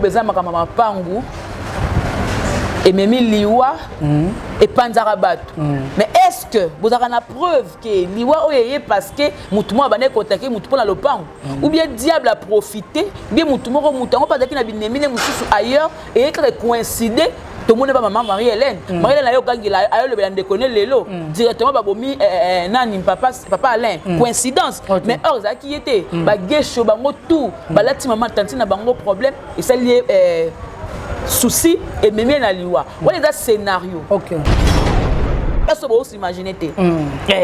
moko eza makambo ya mapangu ememi liwa, epanzaka bato. Mais est ce que bozalaka na preuve ke liwa oyo eye parce que motu moko abandaki koattaquer motu mpo na lopango, ou bien diable a profité, bien motu moko, motu yango mpe azalaki na binemine mosusu ailleurs, eye kaka coïncide? Tomoni ba mama Marie Hélène, Marie Hélène ayokangela, ayolobela ndeko ne lelo directement babomi nani, papa Alain, coïncidence. Mais or ezalaki ye te. Bagesho bango tout balati mama tantine na bango, problème esali ye souci, ememi ye na liwa. Wana eza scénario. Biso bosimagine te.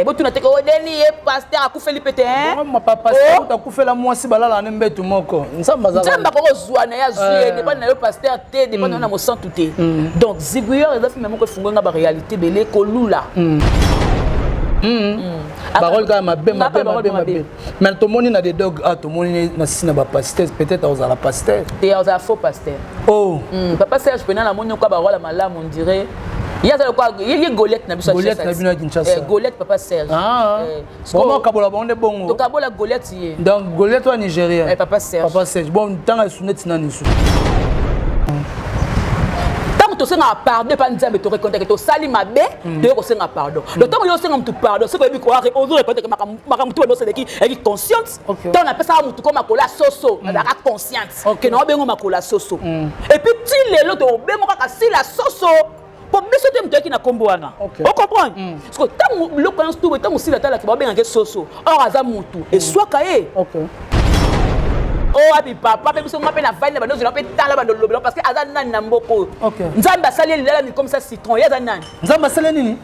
Botuna te ke odeni ye pasteur akufeli mpe te. Pasteur akufela mwasi, balala ne mbetu moko. Nzambe. Nzambe akokozwa na ye, azwi ye, dépend na yo pasteur te, dépend na yo na mosantu te. Donc Ziguyor eza film moko efungoli nga baréalité ebele kolula. Barole kaka mabe mabe mabe mabe. Mais tomoni na des dog, ah, tomoni na sisi na bapasteur, peut-être ozala pasteur. Te, ozala faux pasteur. Oh. Papa Serge mpena namoni oka barole malamu, on dirait ye aza lokola ye Goliath na biso. Goliath na bino ya Kinshasa. Goliath, papa Serge. Bon, okabola bango nde bongo. Tokabola Goliath ye. Donc Goliath wa Nigérien. Papa Serge. Papa Serge. Bon, ntanga esu neti nani su? Ntango tosengaka pardon epa Nzambe, toreconnaître tosali mabe, toye kosenga pardon. Donc ntango yo osenga motu pardon, soki oyebi ozoreconnaître makambo tu banosaleki, eyaki consciente. Ntango napesaka motu ko makolo ya soso, nazalaka consciente ke na obengo makolo ya soso. Et puis ti lelo tobengo kaka sila soso, po biso te moto ayaki na nkombo wana. Ocomprendre? Parce que ntango biloko nyonso tu, ntango sila atalaki babengaki soso, or aza motu eswaka ye. Oyo api papa mpe biso, nga mpe navandi na bando ozela mpe tala bando lobela, parce que aza nani na mboka oyo? Nzambe asali ye lilala mikomisa citron, ye aza nani? Nzambe asali nini?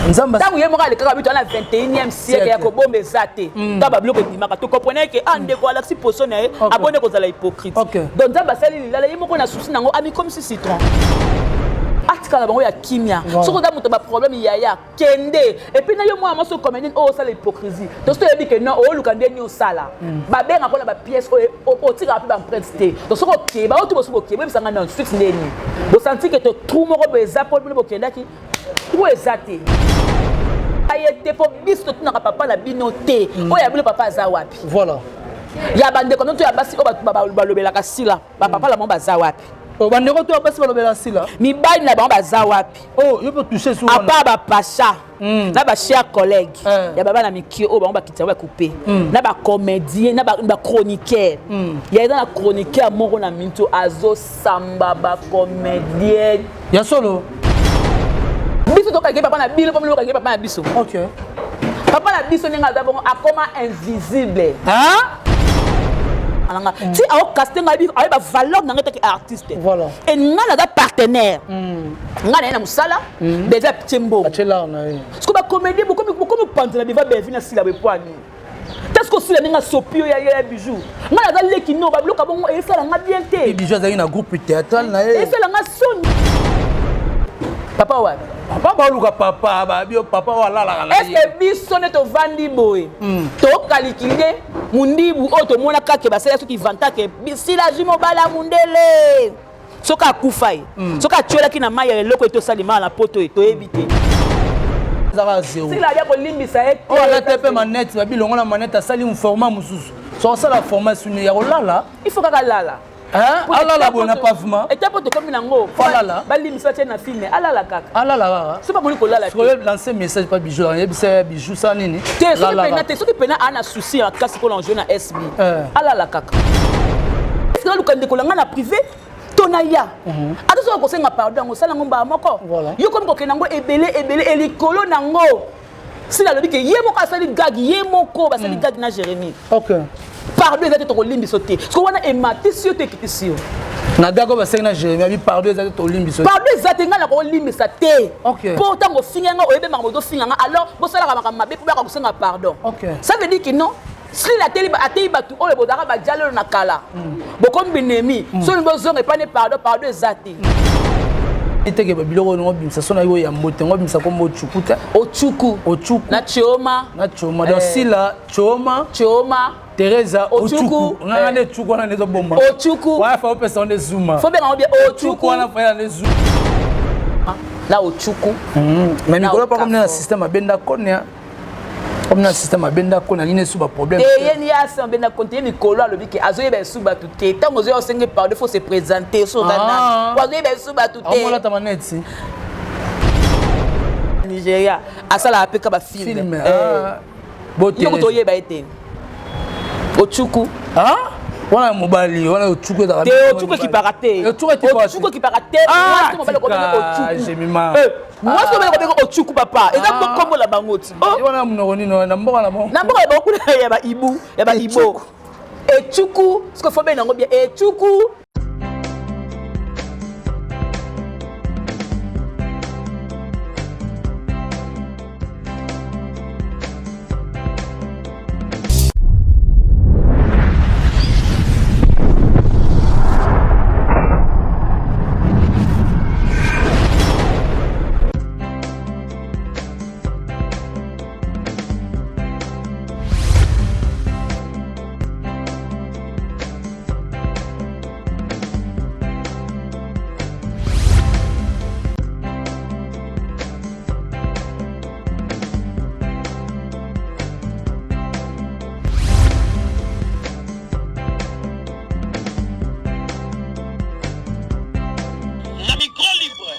Nzambe. Ntango ye moko alekaka bito na 21e siècle ya kobomba eza te. Ntango babiloko ebimaka, tokomprendre ke ah, ndeko alakisi position na ye, abonde kozala hypocrite. Donc Nzambe asali lilala, ye moko na susi nango amikomisi citron, atikala bango ya kimia. Soki oza moto baproblème, yaya, kende. Et puis na yo mwana mwasi ocomédienne oyo osala hypocrisie, tosi toyebi ke non, ooluka ndeni osala, babengaka mpona bapièce oyo otikaka mpe baempreinte te. Donc soki okeba oyo tu bosi bokeba, oyebisanga non suite ndeni bosanti ke to trou moko boye eza mpo bino bokendaki, trou eza te, aye te, mpo biso totunaka papa na bino te. Oyo ya bino papa aza wapi? Voilà. Ya bandeko no to ya basi oyo bato balobelaka sila, bapapa na bango baza wapi? Oh, bandeko to ya basi balobela sila. Mibali na bango baza wapi? Oh, yo mpe touche su. À part bapacha na bachers collègue ya baba na mikie oyo bango bakitisa bakupe na bacomédien na bachroniqueur, ya eza na chroniqueur moko na minto azosamba bacomédien. Ya solo. Biso tokangi papa na bino mpo bino bokangi papa na biso. Papa na biso ndenge aza bongo, akoma invisible alanga ti aokaste ngai, ayeba valeur na ngai taki artiste. E ngai naza partenaire, ngai na ye na mosala déjà tie mbongo. Atie na ye. Parce que bacomédien bokomi kopanzela deva Bevi na sila bepwani te. Soki osila ndenge asopi oyo ya Bijou, ngai naza leki no babiloko bongo esala nga bien te. Bijou azalaki na groupe théâtral na ye. Esala nga soni. Papa wapi? Papa baluka, papa babio, papa oyo alalaka na ye. Est-ce biso nde tovandi boye tokalikile mundibu oyo tomona kake basala soki vantake sila azwi mobala mundele, soki akufa ye, soki atiolaki na mai ya eloko ete osalimaka na poto ye, toyebi te. Ezaka zéro. Sila abia kolimbisa ye. Oyo alata mpe manete, babilongo na manete, asali format mosusu. So asala format suni ya kolala. Il faut kaka lala. Alala boye na pavement. Ete mpo tokomi nango. Alala. Balimbisa tie na film, alala kaka. Alala kaka. Soki bamoni kolala te. Lancer message pa Bijou, yebisa ya Bijou sa nini? Te, soki pena te, soki pena aa na souci ya makasi mpona ojeu na SB, alala kaka. Naluka ndeko na ngai na privé to na ya ata soki kosenga pardon, yango osala yango mbala moko. Yo komi kokende yango ebele ebele elikolo nango. Sila alobi ke ye moko asali gag, ye moko basali gag na Jérémie. Pardon eza te, tokolimbiso te. Soki wana ematisi yo te, ekitisi yo. Na gag oyo basengi na Jérémie, abi pardon eza te, tolimbiso. Pardon eza te, ngai nakolimbisa te. Mpo ntango ofinga nga, oyebi makambo ozofinga nga, alors bosalaka makambo mabe mpo baka kosenga pardon. Ça veut dire que non, Sila ateyi bato oyo bozalaka badialelo na kala, bokomi binemi. Soki bozonga epane, pardon, pardon eza te. Teke biloko oyo obimisa so na yo ya mbote ngo obimisa kombo Ochuku te. Ochuku. Ochuku. Na Chioma. Na Chioma. Donc Sila, Chioma. Chioma. Teresa Ochuku, nganga nde Chuku wana nde ezobomba. Ochuku. Wana fa opesa nde zuma. Fo benga ngo bien Ochuku. Wana fa nde zuma. Na Ochuku. Mais mikolo pakomi na système abenda konia. Comme na système abenda ko na nini esu ba problème. Te ye ni asa abenda ko te mikolo alobi ke azoyeba esu bato te. Ntango ozoya osenge pardon, faut se présenter so oza nani. Azoyeba esu bato te. Amolata maneti. Nigeria asalaka mpe ka ba film. Film. Yo kutu oyeba ye te. Ochuku. Ah? Wana mobali wana ochuku ezalaka te. Ochuku ekipaka te. Ochuku ekipaka te. Mwasi mobali kobenga ochuku. Mwasi mobali kobenga ochuku papa eza kombo na bango ti. Wana monoko nini na mboka na bango? Na mboka na bango kuna ya ba ibu ya ba ibo. Echuku siko fo benga yango bien echuku. Na micro libre,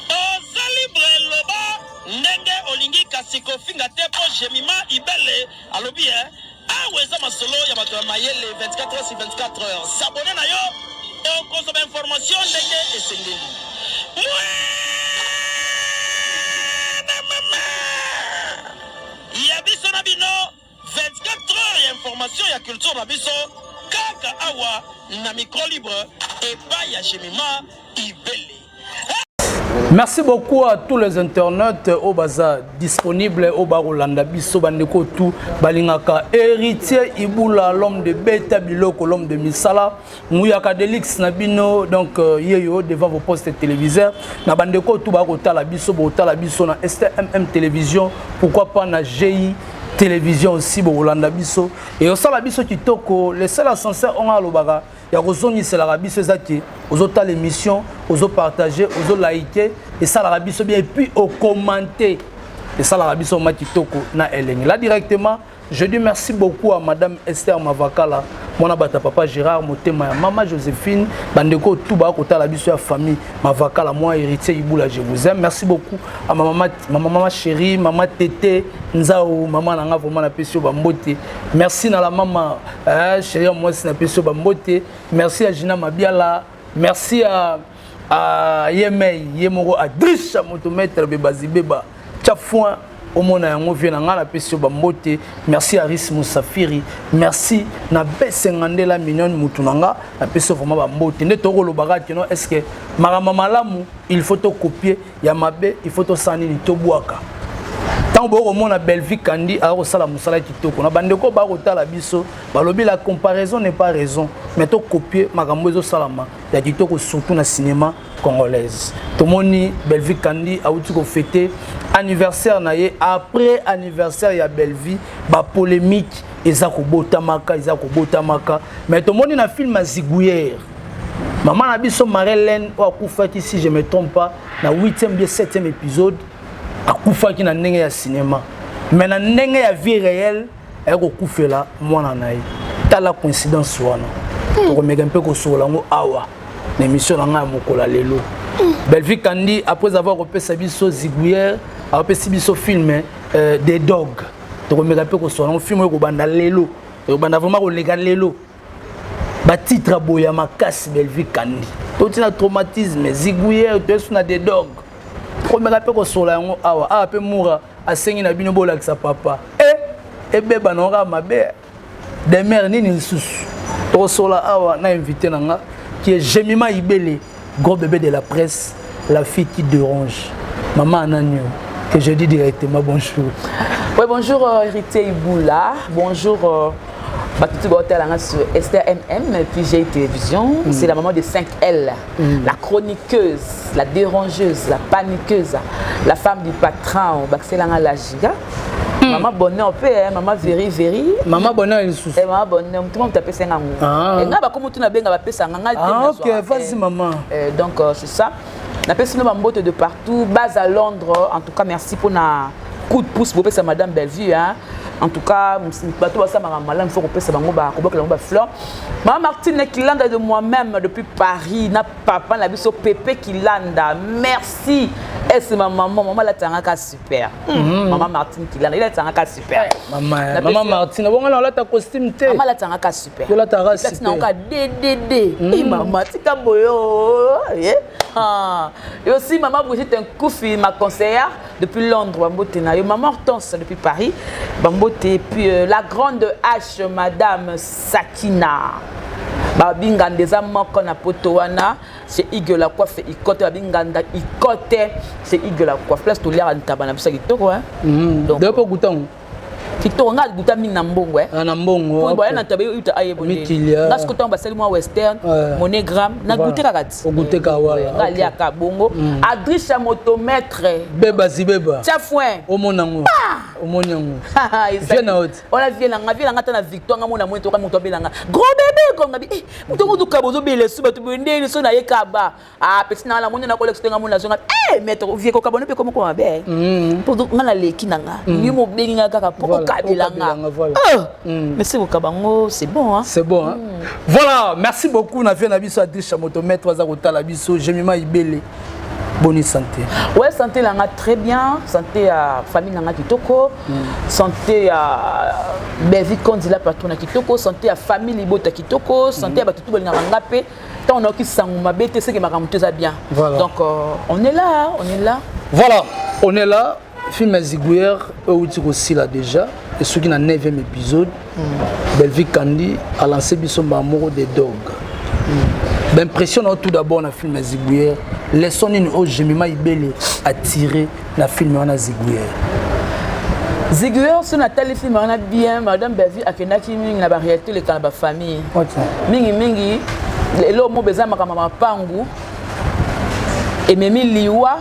oza libre, loba ndenge olingi kasi kofinga te po Jemima Ibele alobi eh, awa eza masolo ya bato ya mayele 24 heures sur 24 heures. S'abonner na yo okozwa ba information ndenge esengeli. Mwana mama ya biso na bino 24 heures ya information ya culture na biso kaka awa na micro libre epai ya Jemima Ibele. Merci beaucoup à tous les internautes oyo baza disponible oyo bakolanda biso, bandeko tout balingaka Héritier Ibula, l'homme de beta biloko, l'homme de misala Muyaka Delix na bino. Donc yeyo devant vos postes téléviseurs na bandeko tout bakotala biso, botala biso na STMM télévision, pourquoi pas na GI télévision aussi, bokolanda biso et osala biso kitoko. Le seul ascenseur onga alobaka ya kozongiselaka biso eza ke ozotala émission, ozopartage, ozolike, esalaka biso bien, et puis ocommente, esalaka biso ma kitoko na elengi. Là directement je dis merci beaucoup à madame Esther Mavakala, mwana bata papa Gérard Motema ya mama Joséphine, bandeko tout ba kotala biso ya famille Mavakala, moi Héritier Ibula, je vous aime. Merci beaucoup à ma maman, ma maman chérie, maman Tété Nzao, maman nanga vraiment na pesio bambote. Merci na la maman chérie, moi na pesio bambote. Merci à Gina Mabiala, merci à Yemei, Yemoro, à Drisha Motomètre Bebazibeba, Tchafouin, omona yango vie na ngai napesi yo bambote. Merci Aris Musafiri, merci na Besenga Ndela Mignonne, mutu na nga napesi yo vraiment bambote. Nde tokolobaka kino est ce que makambo malamu il faut tokopie, ya mabe il faut tosala nini, tobwaka. Ntango bokomona Bellevue Kandi akosala mosala kitoko na bandeko bakotala biso, balobi la comparaison n'est pas raison, mais tokopie makambo ezosalama ya kitoko surtout na cinéma congolaise. Tomoni Bellevue Kandi auti kofete anniversaire na ye. Après anniversaire ya Bellevue, bapolémique eza kobotamaka, eza kobotamaka. Mais tomoni na film ya Zigouillère, mama na biso Marlène oyo akufaki, si je me trompe pas, na 8e bien 7e épisode, akufaki na ndenge ya cinéma, mais na ndenge ya vie réelle aye kokufela mwana na ye. Tala coïncidence wana, tokomeka mpe kosokola yango awa na émission na ngai ya mokolo ya lelo. Bellevue Kandi, après avoir kopesa biso Zigouillère, apesi biso film Des Dogs. Tokomeka mpe kosokola yango, film oyo ekobanda lelo, ekobanda vraiment koleka lelo. Batitre boye ya makasi, Bellevue Kandi totina traumatisme Zigouillère, toyesu na Des Dogs, tokomeka mpe kosokola yango awa. Awa mpe Mura asengi na bino bolakisa papa e ebeba na kaka mabe demer nini lisusu. Tokosola awa na invité na nga qui est Jemima Ibele, gros bébé de la presse, la fille qui dérange, maman Ananio, que je dis directement bonjour. Oui, bonjour Héritier Iboula, bonjour Batutu Baotalanga sur Esther MM, puis j'ai Télévision. C'est la maman de 5L, la chroniqueuse, la dérangeuse, la paniqueuse, la femme du patron, Baxelanga la giga. Maman Bonheur pe, hein, maman Veri Veri. Maman Bonheur lisusu. Eh, maman Bonheur, tout le monde t'appelle ça ngango. Ah. Et nga ba komo tuna benga ba pesa nga nga. Ah, ok, vas-y maman. Donc c'est ça. Na pesi no ba mbote de partout, base à Londres. En tout cas, merci pour na coup de pouce pour pesa madame Bellevue, hein. En tout cas, bato basamaka malamu, faut kopesa bango, bakobokela bango bafleur. Mama Martine Kilanda de moi-même depuis Paris, na papa na biso Pepe Kilanda, merci. Ese ma maman, mama alatangaka super. Mama Martine Kilanda, il alatangaka super. Mama, mama Martine, bongo na olata costume te. Mama alatangaka super. Olataka super. Naoka ddd. E mama, tika boyo. Ah. Et aussi maman Brigitte Nkoufi, ma conseillère depuis Londres, bambote na yo. Maman Hortense depuis Paris, bambote. Et puis la grande H, madame Sakina. Babinganda eza moko na poto wana, c'est Eagle la coiffe ikote, babinganda ikote, c'est Eagle la coiffe. Place toliaka ntaba na biso ya kitoko, hein. Donc mpo gutango. Kitoko, nga guta mingi na mbongo, eh. Na mbongo. Boya na ntaba euta ayebo. Mikili, nga sikoyo ntango basali mwa Western, MoneyGram, na gute kaka ti. Oguteka wala. Nga aliaka bongo. Adrisha motomètre. Beba zibeba. Tia foin. Omona yango, omoni yango. Vie na yo ti. Wana vie na nga, vie na nga, ata na victoire nga mona moi toka moto abelanga gros bébé comme ngabi, eh, moto ngo duka bozobela esu bato boye ndeni so naye kaba. Ah, petit na nga, namoni na kolekisa te, nga mona azonga, eh, maître vie kokaba no mpe komo koma mabe mpo nga naleki na nga yo mobengi nga kaka mpo okabela nga. Mais c'est kokaba ngo, c'est bon, hein. C'est bon, hein? Voilà, merci beaucoup na vie na biso Adrisha motomètre aza kotala biso. Jemima Ibele, bonne santé. Ouais, santé na nga très bien, santé ya famille na nga kitoko, santé ya Bevi Konzila patron na kitoko, santé ya famille libota kitoko, santé ya bato tu balingaka nga mpe ntango nayoki sango mabe te, seke makambo to eza bien. Voilà. Donc on est là, on est là. Voilà, on est là. Film ya Zigouilleur euti kosila déjà esoki na 9e épisode. Belvi Kandi alancé biso mbala moko des dogs. Baimpression na yo tout d'abord na film ya Zigouilleur, leçon nini oyo Jemima Ibele attiré na film wana Zigouilleur? Zigueur, so natali film wana bien, madame Belvi akendaki mingi na baréalité eleka na bafamille. Mingimingi eloko moko eza makambo ya mapangu ememi liwa,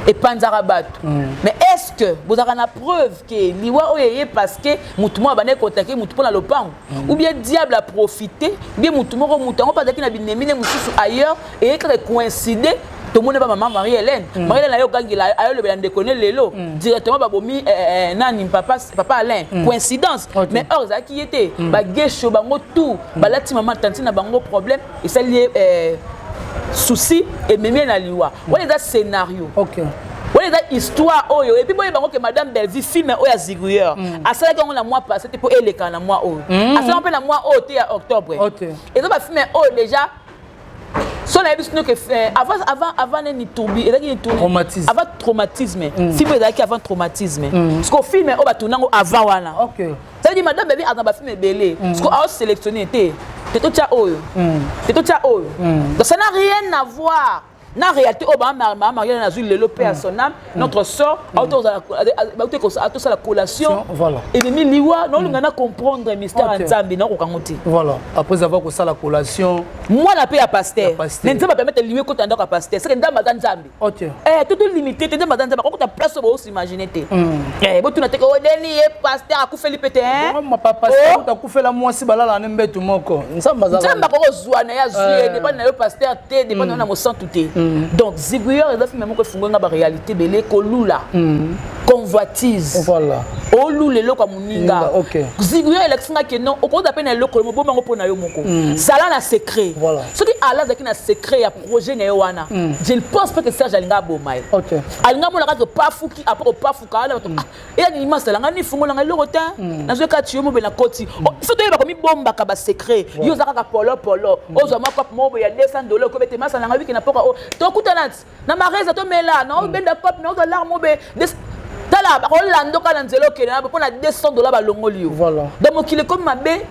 epanzaka bato. Mais est ce que bozalaka na preuve ke liwa oyo eye parce que motu moko abandaki kotake motu mpo na lopango, ou bien diable a profité, ou bien motu moko, motu yango mpe azalaki na binemine mosusu ailleurs, eye kaka coïncide? Tomoni ba mama Marie Hélène. Marie Hélène ayokangela, ayolobela ndeko ne lelo directement babomi nani, papa Alain. Coïncidence. Mais or ezalaki ye te. Bagesho bango tout balati mama tanti na bango problème, esali ye souci, ememi ye na liwa wana. Eza scénario wana, eza histoire oyo. Et puis boyeba yango ke madame Bellevue, film oyo ya Zigueur, asalaki yango na mois passé te mpo elekaka na mois oyo. Asalaki mpe na mois oyo te ya octobre. Eza bafilm oyo déjà so nayebi sino ke avant nini, tourbi ezalaki nini, tourbi. Traumatisme. Avant traumatisme. Film ezalaki avant traumatisme, parce que film oyo batuna yango avant wana. Ça veut dire madame Bellevue aza na bafilm ebele, parce que aosélectionne te te, totia oyo te, totia oyo. Donc ça n'a rien à voir na réalité oyo bamarié nazwi lelo mpe ya son âme, notre sort atosala collation. Ememi liwa, naolinga na comprendre mystère ya Nzambe, nakokango te. Voilà, après avoir kosala collation. Mwana mpe ya pasteur. Pasteur. Mais Nzambe apermettre liwa ekota ndako ya pasteur, seke Nzambe aza Nzambe. Toto limité te, Nzambe aza Nzambe, akokota place oyo bosimagine te. Botuna te ke odeni ye pasteur akufeli mpe te, hein? Pasteur akufela mwasi, balala ne mbetu moko, Nzambe aza. Nzambe akokozwa na ye, azwi ye, dépend na yo pasteur te, dépend na yo na mosantu te. Donc Zigueur eza film moko efungoli nga baréalité ebele, kolula convoitise. Olula eloko ya moninga. Zigueur elakisi nga ke non, okoza mpe na eloko mobomango mpo na yo moko, zala na secret. Soki ala azalaki na secret ya projet na ye wana, je ne pense pas que Serge alinga aboma ye. Alinga amona kaka pafuki apres kopafuka wana bato eya nini, masalanga ni fungolanga eloko te, nazwi kati yo mobe na koti. So toyeba komibombaka basecret. Yo oza kaka polopolo, ozwa mwa cope moko boye ya 200 dollar, okobe te masalanga wiki na poka o tokutana ti na maresa, tomela na obenda cope na ozwa lar mobe. Tala, bakolanda oka na nzela, okende na mpo na 200 dollar, balongoli yo. Donc mokili ekomi mabe,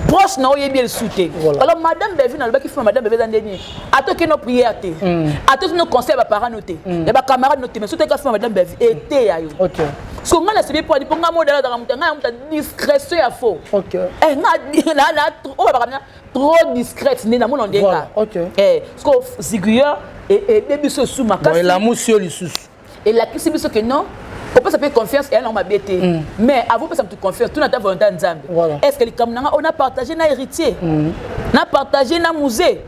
proche na oyebi elisu te. Alors madame Bellevue, nalobaki film madame Bellevue eza ndeni, ata okende no prière te, ata no conseil ya baparent no te, ya bacamarade no te, mais soki oteka film madame Bellevue, eteya yo. So ngai nasebi mpo ani mpo ngai modala azalaka moto, ngai ya moto ya discrétion ya faux. Nga oyo babaka trop discrète nde namona ndenga. Parce que Zigueur ebebi biso esu makasi. Elamusi yo lisusu. Elakisi biso ke non, kopesa mpe confiance eya nango mabe te, mais avant opesa moto confiance, tuna ata volonté ya Nzambe. Est ce que likambo na nga on a partagé na héritier? Na partage na musée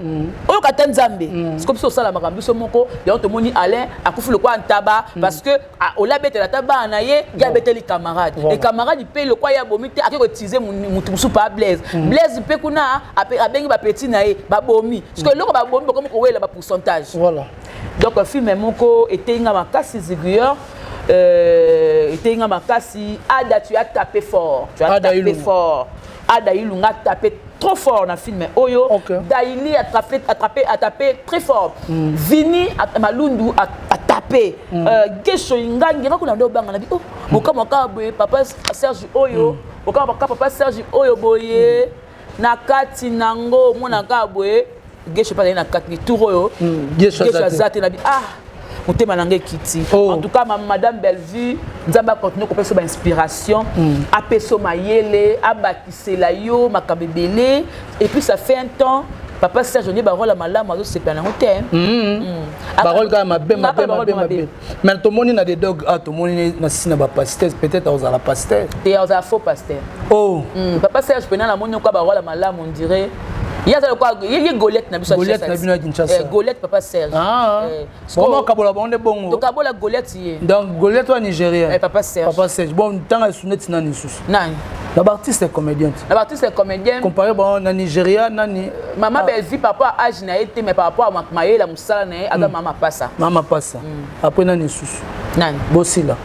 oyo kata Nzambe. Siko biso osala makambo biso moko yango. Tomoni Alain akufi lokwa ntaba parce que ola abetela ata bana na ye, ye abeteli camarade. E camarade mpe lokwa ye abomi te, ake kotize mutu mosusu pa Blaise. Blaise mpe kuna abengi bapeti na ye, babomi. Siko eloko babomi, bakomi kowela bapourcentage. Donc film moko eteyi nga makasi, zigueur, eteyi nga makasi. Ada, tu as tapé fort, tu as Ada tapé Ilunga. fort. Ada Ilunga a tapé trop fort na film oyo. Daili a tapé, a tapé, a tapé très fort. Vini Malundu a tapé. Gesho Ingangi nga kuna ndo banga na bi, oh, bokamwa kaka boye papa Serge oyo, bokamwa kaka papa Serge oyo boye na kati nango, omona kaka boye Gesho mpe azali na kati tour oyo. Gesho aza te. Aza te na bi, ah, motema na ngai ekiti. Oh. En tout cas, madame Bellevue, Nzambe acontinue kopesa bainspiration, apesa mayele, abakisela yo makambo ebele. Et puis ça fait un temps, papa Serge onie barole ya malamu azosepela nango te. Barole kaka mabe mabe. Kaka barole. Mabe mabe. Mais tomoni na des dog, ah, tomoni na sina bapasteur, peut-être ozala pasteur. Te, azala faux pasteur. Oh. Papa Serge mpena namoni oka barole ya malamu, on dirait ye aza lokola ye Goliath na biso ya Goliath Kinshasa. na bino ya Kinshasa. Eh, Goliath, papa Serge. Ah. Eh, Vraiment okabola bango nde bongo. Tokabola Goliath ye. Donc Goliath wa Nigérien. Eh, papa Serge. Papa Serge. Bon, ntango esu neti nani lisusu? Nani? Na baartiste comédien. Na baartiste comédien. Comparé bango na Nigeria, nani? Mama Bellevue, par rapport à âge na ye te, mais par rapport à mayele ya mosala na ye, aza mama pasa. Mama pasa. Après, nani lisusu? Nani? Bosila.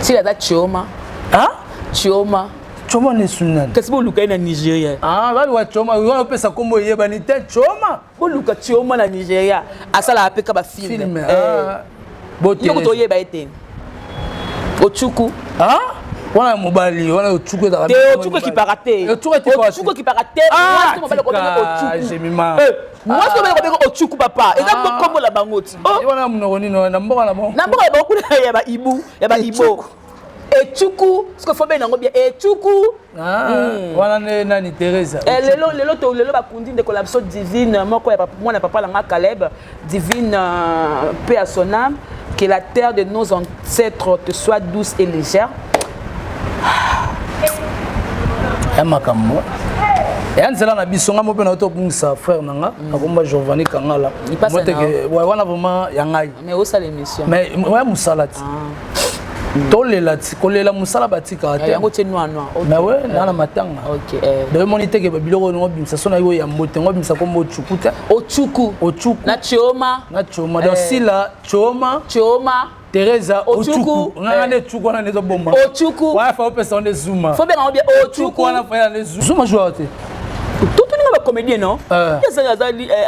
Sila aza Chioma. Ah. Chioma. Choma nesu nani? Kasi boluka ye na Nigeria. Ah, baluka Choma wana, opesa nkombo eyebani te, Choma. Boluka Chioma na Nigeria, asalaka mpe ka bafilm. Film. Eh. Ah. Yo toyeba ye te, Ochuku. Ah, wana mobali wana Ochuku ezalaka. Te, Ochuku ekipaka te. Ochuku ekipaka. Ochuku ekipaka te. Ah, Mwasi mobali kobenga tika, Ochuku. Jemima. Eh, mwasi mobali kobenga Ochuku, papa, eza kombo na bango ti. Oh, Ye wana monoko nini na mboka na bango? Na mboka na bango kuna ya baibu, ya baibo, Echuku. Siko fo benga yango bien, Echuku. Ah, wana nde nani, Teresa? Eh, lelo bakundi ndeko na biso Divine, moko ya mwana papa na nga Caleb. Divine, paix à son âme, que la terre de nos ancêtres te soit douce et légère. Ya makambo eya nzela na biso. Nga mo mpe na tobungisa frère na nga akomba Giovanni Kangala. Ipasa. Moteke wana vraiment ya ngai. Mais osala émission. Mais oya mosala ti tolela ti kolela mosala batikaka te. Yango tie noir noir. Mais we naa na matanga. Ok, eh. Donc emoni teke babiloko oyo obimisa so na yo yambo te, ngo obimisa kombo Ochuku te. Ochuku. Ochuku. Na Chioma. Na Choma. Donc Eh. Sila, Choma. Chioma. Teresa. Ochuku. Ochuku nganga nde Chuku wana nde ezobomba. Ochuku. Wana fa opesa nde Zuma. Fo benga ngo bien. Ochuku. Ochuku. Wana fa ya nde Zuma joueur te. Totoninga bacomédien, non? Eh.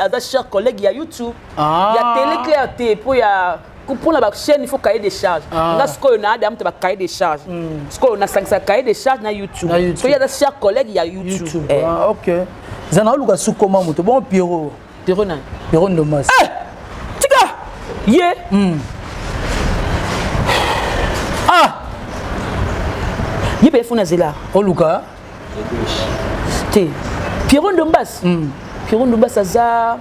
Aza cher collègue ya YouTube. Ah. Ya télé clair te, mpo ya mpona bachaîne il faut cahier de charge. Ah. Nga sikoyo na adamu te bacahier de charge, sikoyo nasangisa cahier de charge na YouTube. Na YouTube. Soki aza cher collègue ya YouTube. YouTube. Eh. Ah, ok, eza na oluka su koma moto bon, Pierrot. Pierrot nani? Pierrot Ndomas. Eh! Tika ye. Ah. Ye mpe funa zela. Oluka. Te, Pierrot Ndombas. Pierrot Ndombas aza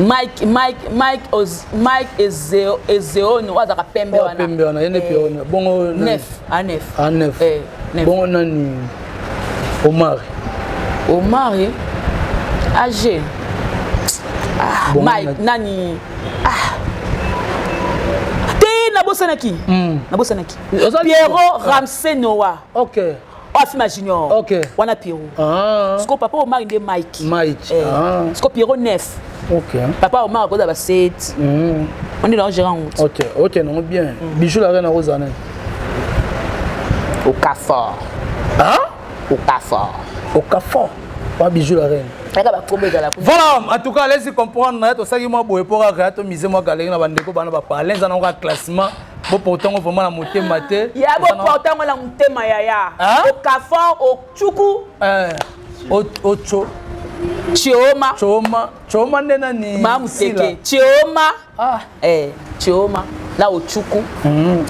Mike Ezeono oyo azalaka pembe Oyo wana. Pembe wana, ye nde Pierrot bongo nani? Neuf a neuf. Ah, neuf. Eh, neuf. Bongo nani, Omar? Omar ye ag, ah, Bongo Mike nani? Ah te, nabosanaki, nabosanaki. Pierrot Ramsey Noah. Oyo afima junior. Wana Pierrot. Ah. Siko papa Omar nde Mike. Mike. Eh. Ah. Siko Pierrot neuf. Papa Omar akoza ba 7. Onde na gérant ngo. Ok, nango bien. Bijou la reine akozala nani? Okafor. Ah. Okafor. Okafor wa Bijou la reine. Aka bakombo ezala kuna. Voilà, en tout cas, laisse comprendre na tosaki mwa boye mpo kaka ya tomise mwa galerie na bandeko bana baparle. Eza nango kaka classement, boportango vraiment na motema te. Ya boportango na motema, yaya. Ah? Okafor, Ochuku. Eh, Ocho. Chioma. Choma, Choma nde nani? Mamuteke Chioma. Ah. Eh, Chioma na Ochuku.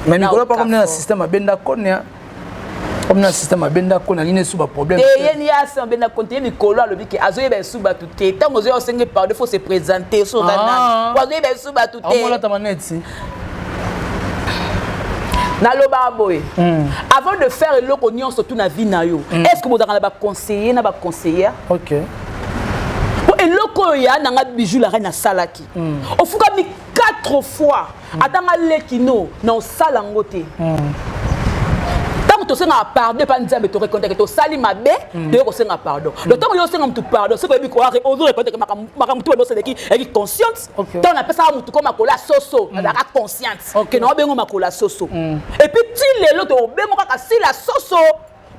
Mais mikolo pa comme na Okafor. système abenda konia, comme na système abenda konia nini esu baproblème. Te, ye ni asa abenda konte ye mikolo alobi ke azoyeba esu bato te. Ntango ozoya osenge pardon, faut se présenter so oza Ah. nani po azoyeba esu bato te. Aomolata maneti. Nalobaka boye: avant de faire eloko nyonso tu na vie na yo, est ce que bozalaka na baconseiller na baconseillère? Po eloko oyo ya nanga Bijou la Reine asalaki, ofukami quatre fois, atanga leki no na osala yango te. Ntango tosengaka pardon epa Nzambe, toreconnaître tosali mabe, toye kosenga pardon. Donc ntango yo osenga motu pardon, soki oyebi ozoreconnaître makambo tu banosalaki, eyaki consciente. Ntango napesaka motu ko makolo ya soso, nazalaka consciente ke na obengo makolo ya soso. Et puis ti lelo tobengo kaka sila soso,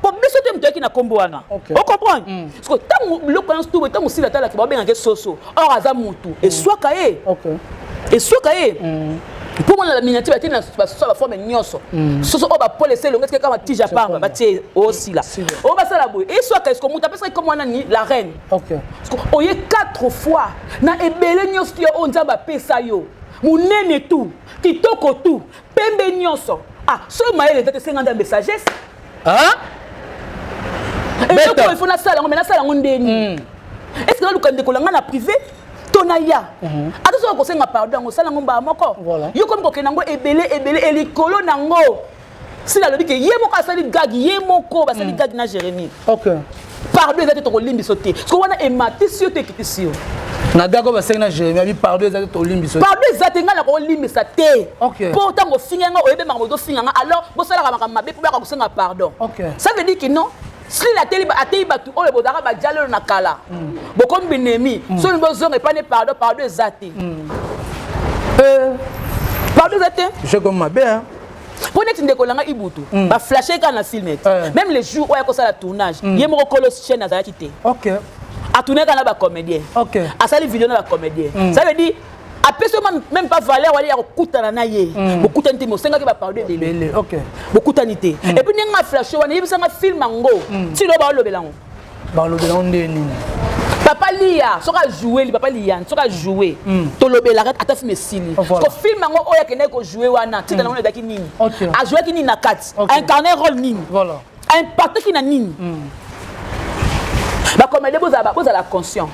po biso te moto oyaki na nkombo wana. Ocomprendre? Parce que ntango biloko nyonso tu, ntango sila atalaki babengaki soso, or aza motu, eswaka ye, eswaka ye. Mpo mona baminiature batie na basoso ya baforme nyonso, soso oyo bapole ese elongo, etikali kaka batige ya pamba batie osila oyo basala boye, eswaka. Eske moto apesaki kombo wana ni la reine? Parce que oye quatre fois na ebele nyonso tu ya oyo Nzambe apesa yo, monene tu, kitoko tu, pembe nyonso. Ah, soki mayele eza te, senga Nzambe sagesse. Ah? Eloko oyo ifo nasala yango, me nasala yango ndeni? Est ce que naluka ndeko na ngai na privé to na ya ata soki kosenga pardon yango, osala yango mbala moko? Yo komi kokende yango ebele ebele, elikolo nango sila alobi ke ye moko asali gag, ye moko basali gag na Jérémie. Pardon eza te, tokolimbiso te. Soki wana ematisi yo to ekitisi yo? Na gag oyo basengi na Jérémi, abi pardon eza te, tolimbiso. Pardon eza te, ngai nakolimbisa te. Mpo ntango ofinga nga, oyebi makambo ozofinga nga, alors bosalaka makambo mabe mpo baka kosenga pardon. Ça veut dire que non, Sila ateli bato oyo bozalaka badiala oyo na kala, bokomi binemi. Soki bozonga epane, pardon, pardon eza te, pardon eza te. Je comme mabe, hein? Mpo neti ndeko nanga Ibutu, baflashe kaka na film ete même le jour oyo akosala tournage, ye moko kolo chaîne azalaki te. Atourne kaka na bacomédien, asali video na bacomédien. Ça veut dire apesi yo même pas valeur wali ya kokutana na ye. Bokutani te, me osengaki bapardon ebele. Ebele, ok. Bokutani te. Et puis ndenge aflashe wana, yebisanga film yango ti lelo baolobela yango. Balobela ngo nde nini? Papa Lia soki ajoue, papa Liane soki ajoue, tolobelaka ata film esili. Ko film yango oyo akendaki kojoue wana, titre nango ezalaki nini? Ajouaki nini na kati? Aincarne rôle nini? Aimpactaki na nini? Bacomédien, bozala conscient.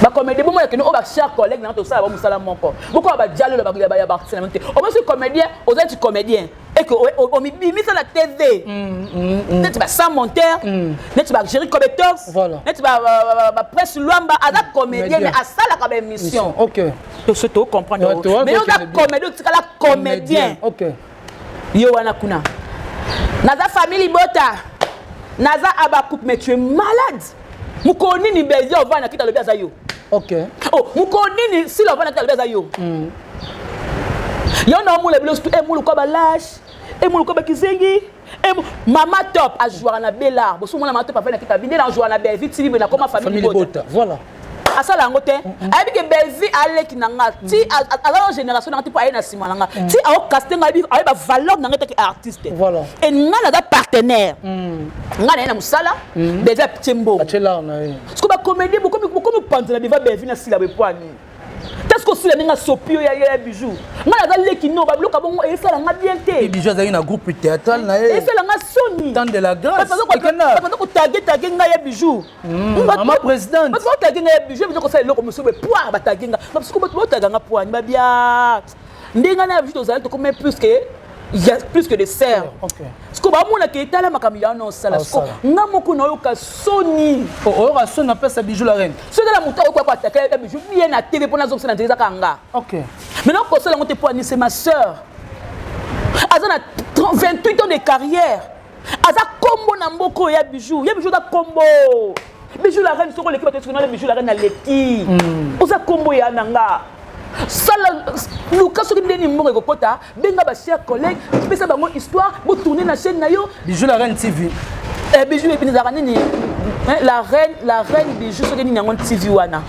Bacomédien, bomona kende oyo bachers collègue nanga, tosala ba mosala moko, bokoka badialo ya baartiste na te. Omosi comédien, oza ti comédien et que omibimisa na TV neti ba Sans Monteur, neti ba Géri Cobetox, neti baPrince Lwamba, aza comédien mais asalaka baémission. Toso tocomprendre, mais oza comédien, otikala comédien. Yo wana kuna, naza famille libota, naza abacoupe, mais tu es malade. Mokolo nini Belgi ovanda kita alobi aza yo? Oh, mokolo nini Sila ovanda kita alobi aza yo? Yo na omona bilo emuluka balashe, emuluka bakizengi. Mama Top ajouaka na Belar, bosomona Mama Top avandi na kita binde na ajouaka na Belvi TV, boye nakoma famille libota. Asala yango te. Ayebi ke Belvi aleki na nga ti aza na génération na nga ti, mpo aye na nsima na nga ti aokaste nga, ayebi bavaleur na nga taki artiste. E nga naza partenaire, nga na ye na mosala. Belvi atie mbongo parce que bacomédien bokomi kopanzela deva Belvi na Sila bepwani te. Soki osila ndenge asopi yo ya Bijou, nga naza leki no, babiloko bongo esala nga bien te. Bijou azalaki na groupe théâtral na ye. Esala nga soni. Temps de la grâce. Baza kotage tage ngai ya Bijou. Mama présidente. Bato batage ngai ya Bijou, bizo kosala eloko mosusu boye, poir batage nga. Siko bato baotaga nga poani babia ndenge na ya Bijou, tozali tokoma plus que de sœur. Siko bamonaka etala makambo ya wana osala. Siko nga moko nayoka soni. Oyoka soni napesa Bijou la Reine. Soki na moto akoki koatake ya Bijou bien na TV mpo nazongisa na nzela, ezaka nga. Maintenant kosala yango te mpo ani, c'est ma sœur, aza na 28 ans de carrière, aza kombo na mboka oyo ya Bijou. Ya Bijou aza kombo Bijou la Reine. Soki oleki bato, soki nale Bijou la Reine aleki, oza kombo ya na nga. Sala luka soki ndeni mbongo ekokota, benga bachers collègue, pesa bango histoire, botourne na chaîne na yo. Bijou la Reine TV. Bijou ezalaka nini? La Reine, la Reine Bijou soki nini yango TV wana.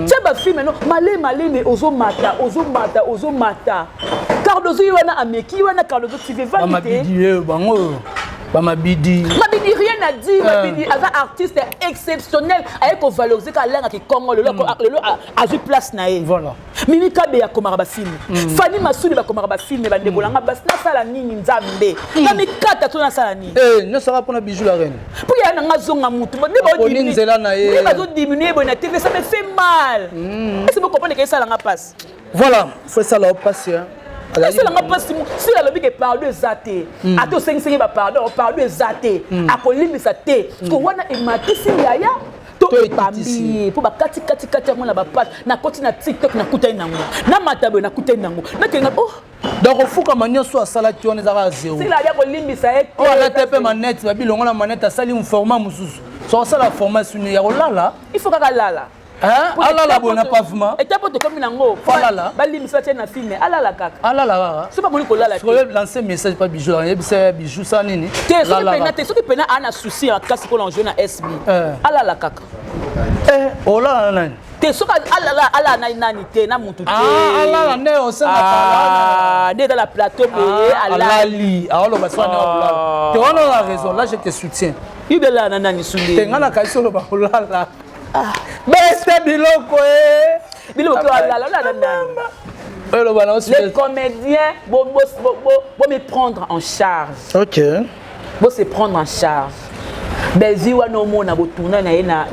Tia bafilme no maleme maleme, ozomata, ozomata, ozomata. Cardozo ye wana ameki wana, Cardozo TV evandi te. Bango bamabidi. Mabidi, rien à dire. Mabidi aza artiste exceptionnel, aye kovaloriser ka alangaki Congo. Lelo lelo azwi place na ye. Mimi Kabe akomaka bafilme, Fani Masudi bakomaka bafilme. Bandeko nanga basi, nasala nini? Nzambe na mikata to nasala nini? Nyonso aka mpona Bijou la Reine. Mpo ya nanga azonga mutu. Nzela na ye. Bazodiminue boye na TV, ça me fait mal. Est ce que bocomprendre ke esalanga mpasi? Voilà, faut esala yo mpasi. Esalanga mpasi. Sila alobi ke pardon eza te. Ata osengisengi bapardon, pardon eza te, akolimbisa te. Ko wana ematisi yaya to ebambi ye mpo bakati kati kati yango na bapage. Nakoti na TikTok, nakutani nango, namata boye, nakutani nango, nakenga oh. Donc ofukama nyonso asalaki wana ezaka zéro. Sila ali akolimbisa ye te. Oyo alata mpe manete, babilongo na manete, asali format mosusu. So asala formation ya kolala. Il faut kaka lala. Alala boye na pavement. Eta mpo tokomi nango. Alala. Balimbisa, batie na film, alala kaka. Alala kaka. Soki bamoni kolala te. Lancer message pa Bijou, yebisa ya Bijou sa nini. Te, soki pena te, soki pena aa na souci ya makasi mpona ojouer na SB, alala kaka. Olala na nani? Te, soki alala, alala na nani te, na mutu te. Alala nde osenga. Nde eza na plateau boye. Alali, aoloba so ane olala te. Wana na raison, là je te soutiens. Ibelala na nani sunde? Te, nga na kasi oloba kolala beste biloko e. Biloko alala, olala nani? Oyo na. Les comédiens, bo, bo, bo, bo, bo me prendre en charge. Bo se prendre en charge. Belvi wana omona botourna na ye na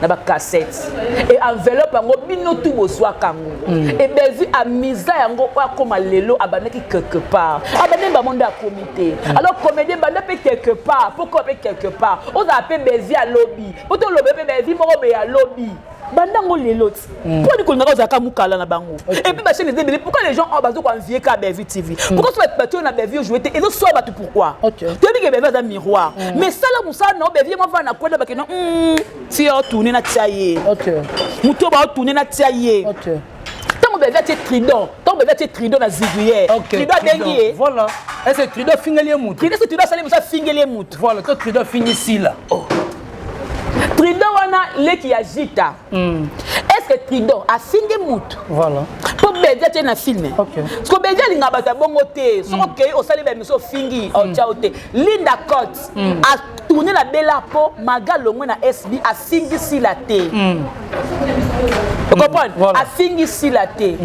bacassette e enveloppe yango, bino tu bozwaka yango. E Belvi amisa yango oyo akóma lelo, abandaki quelque part, abandi bango nde akomi te. Alors comédien, banda mpe quelque part mpo koma mpe quelque part, ozala mpe Belvi alobi po toloba mpe Belvi moko boye alobi banda yango lelo ti mpo ani kolingaka ozalaka mokala na bango. Et puis bachaîne eza ebele. Pourquoi les gens oyo bazo koenvier ka Belvi TV? Pourquoi so bato oyo na Belvi ojoue te, ezoswa bato? Pourquoi? Toyebi ke Belvi aza miroir, mais sala mosala na yo. Belvi mo avanda na kwenda bakenda ti otourne na tia ye moto oyo baotourne na tia ye. Ntango Belvi atie tridon, ntango Belvi atie tridon na ziguier, tridon abengi ye. Voilà, est ce que tridon afingeli ye motu? Tridon, ce tridon asali mosu, afingeli ye motu. Voilà, to tridon afingi Sila. Tridon wana leki ya Jita. Est ce que tridon afingi mutu? Voilà. Mpo Belvi atie na film. Parce que Belvi alingaka bato ya bongo te. Soki okei osali baémission, ofingi, otya yo te. Linda Cote atourne na Bela mpo Maga longwe na SB, afingi Sila te. Ocomprendre? Afingi Sila te,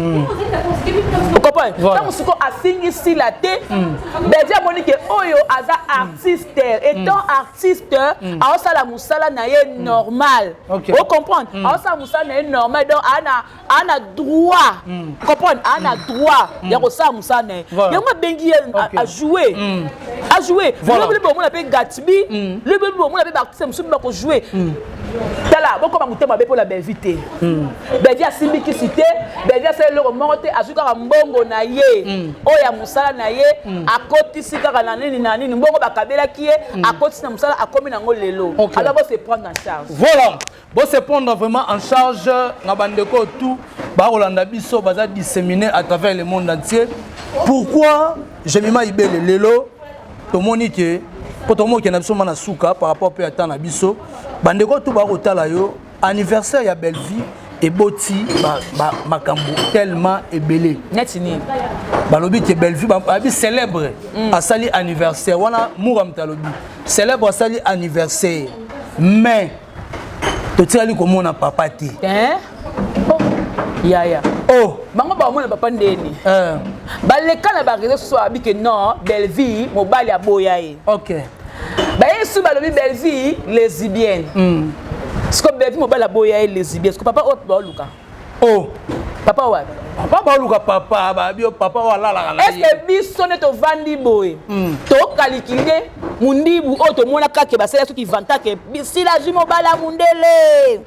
ocomprendre? Ntango sikoyo afingi Sila te, Belvi amoni ke oyo aza artiste, étant artiste aosala mosala na ye normal. Ocomprendre? Aosala mosala na ye normal, donc ana droit, comprendre, ana droit ya kosala mosala na ye. Yango abengi ye ajoue, ajoue. Lobi bomona mpe Gatbi, lobi bomona mpe baartiste mosusu bakojoue. Tala, bokoma motema mabe mpo na Belvi te. Belvi asimbi kisi te, Belvi asali eloko moko te. Azwi kaka mbongo na ye oyo ya mosala na ye, akotisi kaka na nini na nini, mbongo bakabelaki ye, akotisi na mosala, akomi nango lelo. Alors bo se prendre en charge. Voilà, bo se prendre vraiment en charge na bandeko tout bakolanda biso, baza disséminé à travers le monde entier. Pourquoi Jemima Ibele lelo tomoni ke mpo tomoki na biso ma na suka par rapport mpe ata na biso bandeko tu bakotala yo? Anniversaire ya Bellevie eboti makambo tellement ebele. Neti nini? Balobi ke Bellevie babi célèbre asali anniversaire wana. Mura moto alobi célèbre asali anniversaire, mais totikali komona papa te. Oh, yaya. Oh. Bango bamona papa ndeni? Baleka na baréseau sociaux, abi ke non, Bellevie mobali aboya ye. Baye su balobi Bellevie lesbienne. Siko Bellevie mobali aboya ye, lesbienne, siko papa oyo baoluka? Oh. Papa wapi? Papa baoluka, papa babi papa oyo alalaka na ye. Est-ce biso nde tovandi boye tokalikile mundibu oyo tomona kake basala soki vantake Sila azwi mobali ya mundele,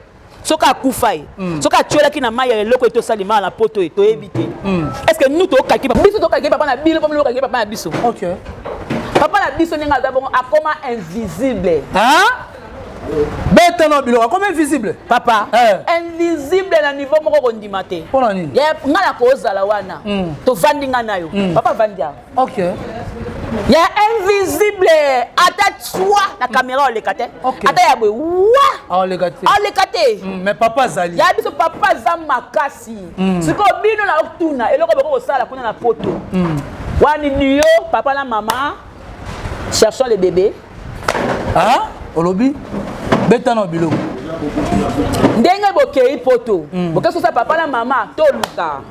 soki akufa ye, soki atiolaki na mai ya eloko ete osalimaka na poto ye, toyebi te. Est ce que nous tokaki, biso tokaki papa na bino mpo bino papa na biso? Papa na biso ndenge aza bongo, akoma invisible. Beta na biloko, akoma invisible. Papa invisible na niveau moko kondima te. Mpona nini? Ngai na kozala wana, tovandi ngai na yo, papa avandi awa. Ya invisible, ata twa na caméra oleka te. Ata ya boye wa. Oleka te. Oleka te. Mais papa azali. Ya biso papa aza makasi. Sikoyo bino na otuna eloko boko kosala kuna na poto wani duo papa na mama, cherchons le bébé. Ah, olobi beta na biloko. Ndenge bokei poto, bokei sosa papa na mama, toluka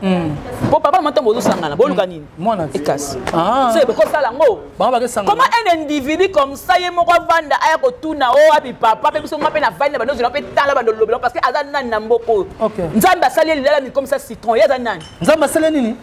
po papa na mama ntango bozosangana, boluka nini? Mwana. Ekasi. Ah. Se bokosala yango. Bango bakesangana. Comment un individu comme ça, ye moko avanda, aya kotuna o wapi papa mpe biso? Nga mpe navandi na bandozela mpe tala bandolobela, parce que aza nani na mboka oyo? Nzambe asali ye lilala mikomisa citron, ye aza nani? Nzambe asali nini?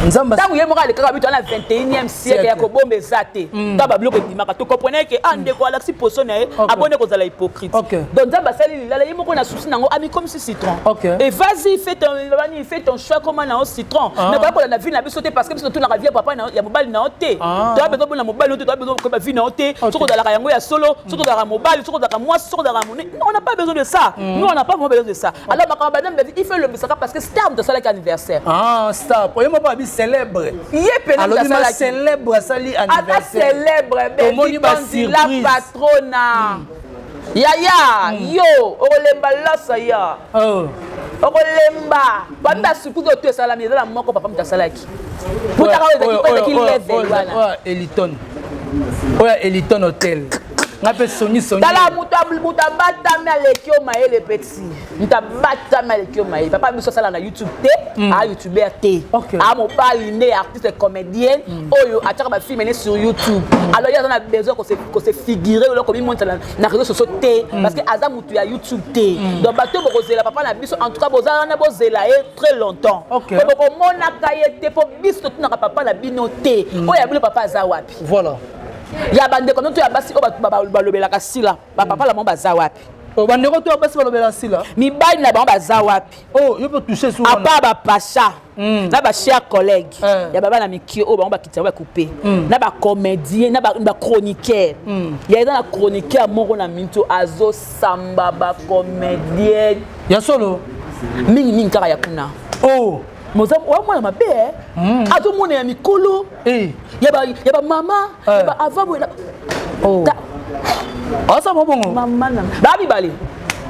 Nzambe. Ntango ye moko alekaka bito na 21e siècle ya kobomba eza te. Ntango babiloko ebimaka, tokomprene ke ah, ndeko alakisi poso na ye, abonde kozala hypocrite. Donc Nzambe asali lilala ye moko na susi nango, amikomisi citron. Et vas-y, fais ton, bani, fais ton choix, koma na yo citron. Mais koya kolanda vie na biso te, parce que biso totunaka vie ya papa ya mobali na yo te. Toya besoin bona mobali yo te, toya besoin koyeba vie na yo te, soki ozalaka yango ya solo, soki ozalaka mobali, soki ozalaka mwasi, soki ozalaka monene. Non, on n'a pas besoin de ça. Nous, on n'a pas vraiment besoin de ça. Alors makambo banani bavi, il faut elobisaka parce que star moto asalaki anniversaire. Ah, star po ye moko abi célèbre. Ye pene alobi na célèbre asali ata anniversaire. Célèbre. Tomoni ba Belvi la surprise. Patrona yaya, yo okolemba loso yo. Oh. Okolemba bami basurprise oyo to esalami eza na moko papa moto asalaki putaka oyo ezalaki level wana. Oyo Eliton, oyo Eliton Hotel, nga mpe soni soni. Tala, moto abatami aleki yo mayele. Petit, moto abatami aleki yo mayele. Papa biso asala na YouTube te, a youtubeur te. A mobali nde artiste comédienne oyo atiaka bafilm ne sur YouTube. Alors ye aza na besoin kose figurer oyo komimonisa na réseau sociaux te, parce que aza motu ya YouTube te. Donc bato oyo bokozela papa na biso, en tout cas boza wana, bozela ye très longtemps. Po bokomonaka ye te, mpo biso totunaka papa na bino te. Oyo ya bino papa aza wapi? Voilà. Ya bandeko no to ya basi oyo bato balobelaka sila, bapapa na bango baza wapi? Oh, bandeko to ya basi balobela sila. Mibali na bango baza wapi? Oh, yo mpe touche su. À part bapasha na bachers collègue ya baba na mikie oyo bango bakitisa bango bakupe na bacomédien na bachroniqueur ya eza na chroniqueur moko na minto azosamba bacomédien. Ya solo. Mingimingi kaka ya kuna. Oh. Moza wa mwana mabe, azomona ya mikolo ya bamama ya ba avant boye. Oh. Asamba bongo. Mama na baa mibale.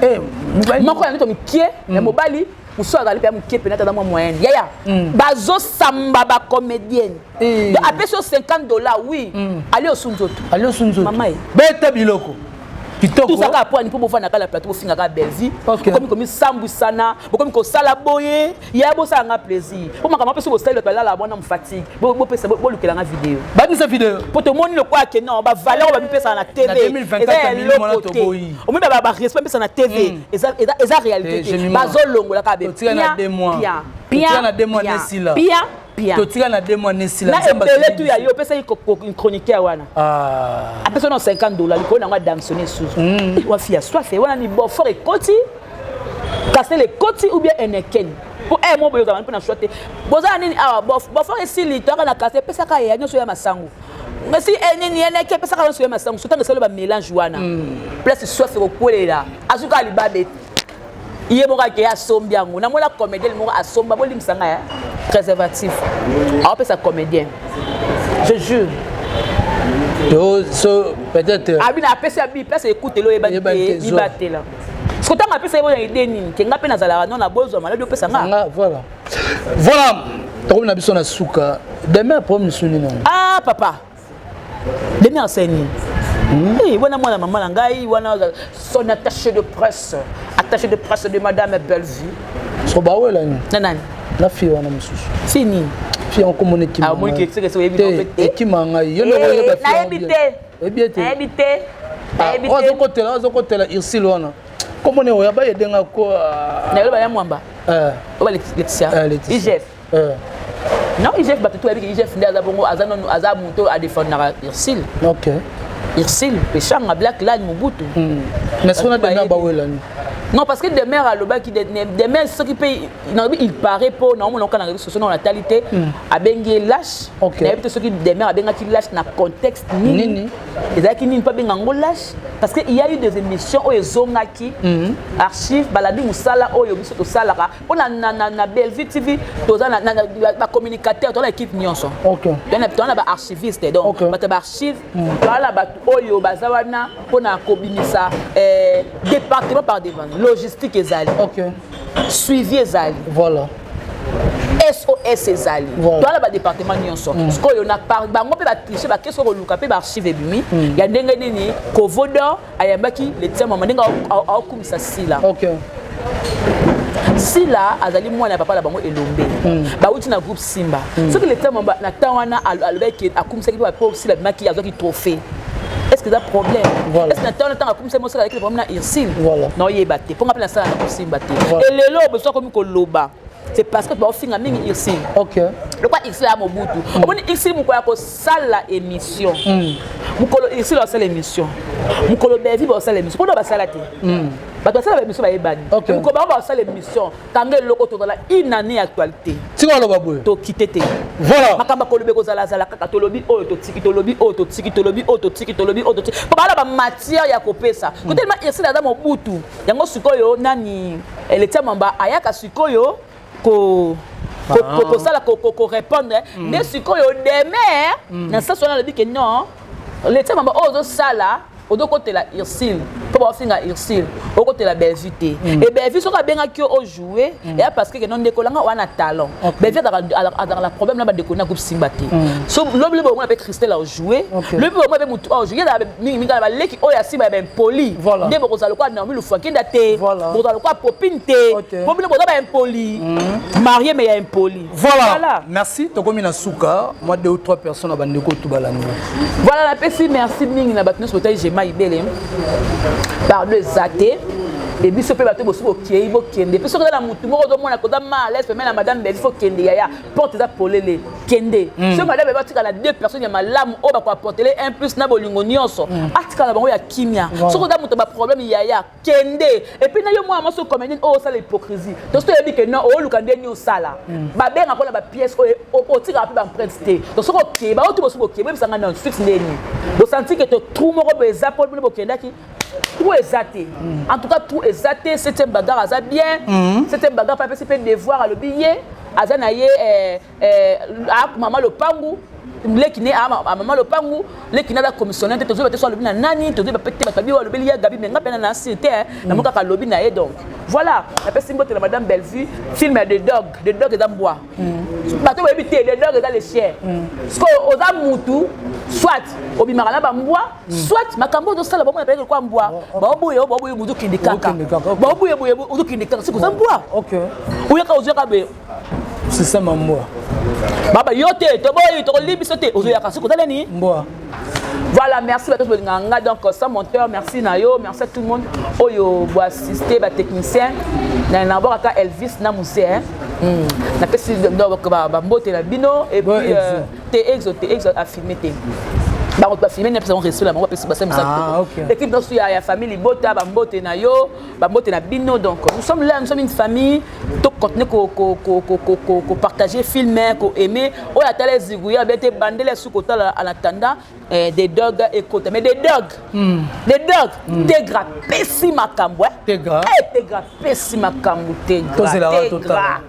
Eh, mobali. Moko ya nzoto mikie ya mobali, mosusu azali mpe ya mokie pene ata mwa moyenne. Yaya, bazosamba bacomédienne. Donc apesi yo 50 $, oui, ali osu nzoto. Ali osu nzoto. Mama ye. Beta biloko kitoko. Tozalaka apwani mpo bofandaka na plateau, bofingaka Belvi. Bokomi komisambwisana, bokomi kosala boye. Ya bosala nga plaisir mpo makambo apesi bosali bato balala mwana mofatigue. Bopesa, bolukelanga video. Babisa video. Mpo tomoni lokola ke non, bavaleur oyo bamipesaka na TV Na 2024 eza ya milimo wana eloko te. toboyi. Omoni barespect bapesa na TV eza réalité Eh, te. Jemima. Bazolongola kaka be. Totika na 2 mois. Bien. Totika na 2 mois nesila. Bien bien. Totika na 2 mois nesila. Na Nzambe ebele asili tu ya yo opesaki chroniqueur wana. Ah. Apesa no 50 $ likolo nango, adamsonne susu wafi ya soif wana ni Beaufort ekoti, Castel ekoti ou bien Heineken po e mo boye ozala mpe na choix te. Bozala nini awa? Beaufort esili, toyaka na Castel, epesaka ya nyonso ya masango si nini Heineken, epesaka nyonso ya masango. So ntango esali bamélange wana, place soif ekokwelela, azuka libabe te. Ye moko akeye asombi yango. Namona comédien moko asomba, bolimbisa ngai, préservatif aopesa comédien, je jure. To so peut-être. Abi na apesi abi place ekuteli oyebani Oyebani te. te, zwa. Mibatela siko ntango apesa ye bona ide nini ke nga mpe nazalaka no na bozwa maladi opesa nga. Nga voilà, tokomi na biso na suka. Demain problème lisusu nini yango? Ah, papa demi aseni. Eh, wana mwana mama na ngai wana, son attaché de presse, attaché de presse de madame Bellevue. So bawela nini? Na nani? Na fille wana mosusu. Si nini? Fille yango komona. Ah, omoni ke seke oyebi na ekima te. Ekima ngai yo nde okoyeba fille yango Nayebi bien. te. Oyebi ete Nayebi te, nayebi oyo te. azokotela Ursile wana, komona oyo abayedenga ko. Nayebi ya mwamba oyo ba Laetitia. Laetitia. IGF. Non, IGF, bato to bayebi ke IGF nde aza bongo, aza nanu, aza moto adefendaka Ursile. Ursile Peshanga Black Line Mobutu. Mais sona Bato demain bayebi. bawela nini? Non, parce que Demer alobaki, Demer soki mpe nalobi, il paraît, mpo naomona oka na réseau sociaux na natali te, abengi ye lâche. Nayebi te soki Demer abengaki lâche na contexte nini. Nini? Ezalaki nini mpo abenga yango lâche? Parce que il y a eu des émissions oyo ezongaki archive, balandi mosala oyo biso tosalaka mpo na Bellevue TV. Toza na bacommunicateur, toza na équipe nyonso. Toza na baarchiviste, donc bato ya baarchive, toza na bato oyo baza wana mpona kobimisa département par département. Logistique ezali, suivi ezali, SOS ezali. Toza na badépartement nyonso. Sikoyo na bango mpe batriche, bakesi koluka mpe baarchive ebimi ya ndenge nini Kovodor ayambaki Letia Mama, ndenge aokumisa Sila. Sila azali mwana ya papa na bango Elombe, bauti na groupe Simba. Soki Letia Mama na temps wana alobaki, akumisaki mpe po Sila abimaki, azwaki trophée, est ce que eza problème? Est ce que na temps wana, ntango akumisaki mosala, azalaki na problème na Ursile? Naoyeba te, mpo nga mpe nasala na kosimba te. Elelo beso akomi koloba. C'est parce que baofinga mingi Ursule. Lokwa Ursule ya Mobutu, omoni Ursule mokolo ya kosala émission, mokolo Ursule asala émission, mokolo Bevi baosala émission, mpona basala te, bato basala baémission bayebani. Mokolo bango basala émission, kanga eloko, tozala une année actualité. Tika oloba boye. Tokite te. Makambo akolobi ekozalazala kaka. Tolobi oyo, totiki, tolobi oyo, totiki, tolobi oyo, totiki, tolobi oyo, totiki, mpo bala bamatière ya kopesa. Kotelema Ursule aza Mobutu, yango sikoyo nani Eletia Mwamba ayaka sikoyo ko kosala korépondre nde sikoyo demer na sens wana. Alobi ke non, Letia Mwamba oyo ozosala, ozokotela Ursule mpo baofinga Ursule, okotela Bellevue te. E Bellevue soki abengaki yo ojoue, eya parce que keno ndeko langa wana talent. Bellevue azalaka na problème na bandeko na groupe Simba te. So lobi lobi omona mpe Christelle ajoue, lobi omona mpe motu ajoue. Ezala mingimingi na baleki oyo ya Simba ya baimpoli nde bokozala lokola Naomi Lufakenda te, bokozala lokola Popine te, po bino boza baimpoli marié mais ya impoli. Voilà, merci. Tokomi na suka, moi deux ou trois personnes na bandeko tu balandi. Voilà, napesi merci mingi na bato nyonso botali Jema Ibele. Pardon eza te. E biso mpe bato bosi bokei, bokende mpe. Soki oza na motu moko ozomona koza mal à l'aise pembe na madame Bellevue, faut kende yaya, porte eza polele, kende. Soki madame Bellevue atikala na deux personnes ya malamu oyo bakoapportele un plus na bolingo nyonso, atikala na bango ya kimia. Soki oza moto baproblème, yaya, kende. Et puis na yo mwana mwasi comédienne oyo osala hypocrisie, tosi toyebi ke non, ooluka ndeni osala, babengaka mpona bapièce oyo otikaka mpe baempreinte te. To soki okeye, baoti bosi bokeye, boyebisanga non suite ndeni bosanti ke to trou moko boye eza mpo bino bokendaki, trou eza te. En tout cas trou eza te. Septième bagarre aza bien. Septième bagarre mpe apesi mpe devoir, alobi ye aza na ye mama lopangu, leki ne mama lopangu, leki ne aza commissionnaire te. Tozoyeba te so alobi na nani, tozoyeba pe te. Bato babi oyo alobeli ya Gabi, me nga mpe na nasir te, namo kaka alobi na ye. Donc voilà, napesi mbote na madame Bellevue. Film ya The Dog, The Dog eza mbwa, bato boyebi te. The Dog eza le chien. Sikoyo oza mutu, soit obimaka na bambwa, soit makambo ozosala bomona peke kwa mbwa, baoboye baoboye, mutu okende kaka, baoboye boye, ozokende kaka. Soki oza mbwa, oyaka ozwaka boye. Système ya mbwa. Baba yo te, toboyi, tokolibi biso te, ozoyaka soki oza nini? Mbwa. Voilà, merci bato bolingaka nga. Donc sans monteur, merci na yo, merci à tout le monde oyo boassiste, batechnicien na nabwakaka Elvis na Muse, napesi donc bambote na bino. Et puis te exo te, exo afilme te, bango bafilme, napesa bango respect na bango, bapesi basali mosala. Équipe nyonso ya famille libota, bambote na yo, bambote na bino. Donc nous sommes là, nous sommes une famille. Tocontinue kopartager film, koaimer oyo atala eziguya be te, bandele su kotala. En attendant des dogs ekota, mais des dogs, des dogs, Tegra pesi makambo. Tegra. Tegra pesi makambo, Tegra, Tegra.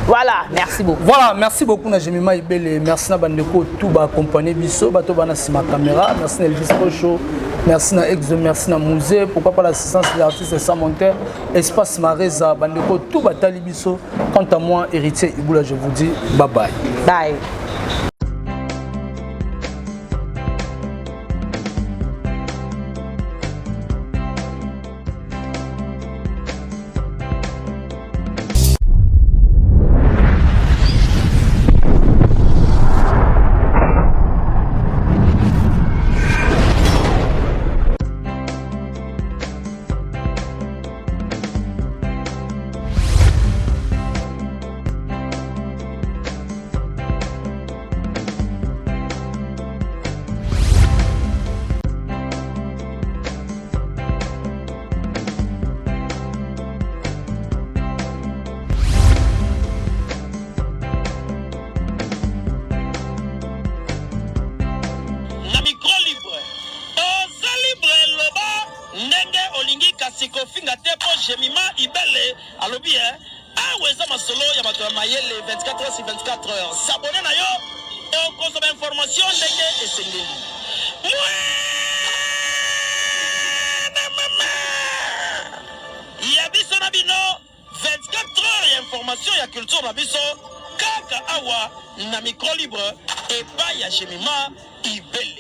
Voilà, merci beaucoup. Voilà, merci beaucoup na Jemima Ibele, merci na bandeko tout ba accompagner biso, bato bana sima caméra, merci na Elvis Pocho, merci na Exo, merci na Musée, pourquoi pas l'assistance de l'artiste sans monteur, Espace Mareza, bandeko tout batali biso. Quant à moi, Héritier Iboula, je vous dis bye bye. Bye. Na micro libre, oza libre, loba ndenge olingi, kasi kofinga te, mpo Jemima Ibele alobi e awa eza masolo ya bato ya mayele. 24 heures sur 24 heures, s'abonner na yo, okozwa bainformation ndenge esengeli. Mwana mama ya biso na bino, 24 heures ya information ya culture na biso, kaka awa na micro libre epai ya Jemima Ibele.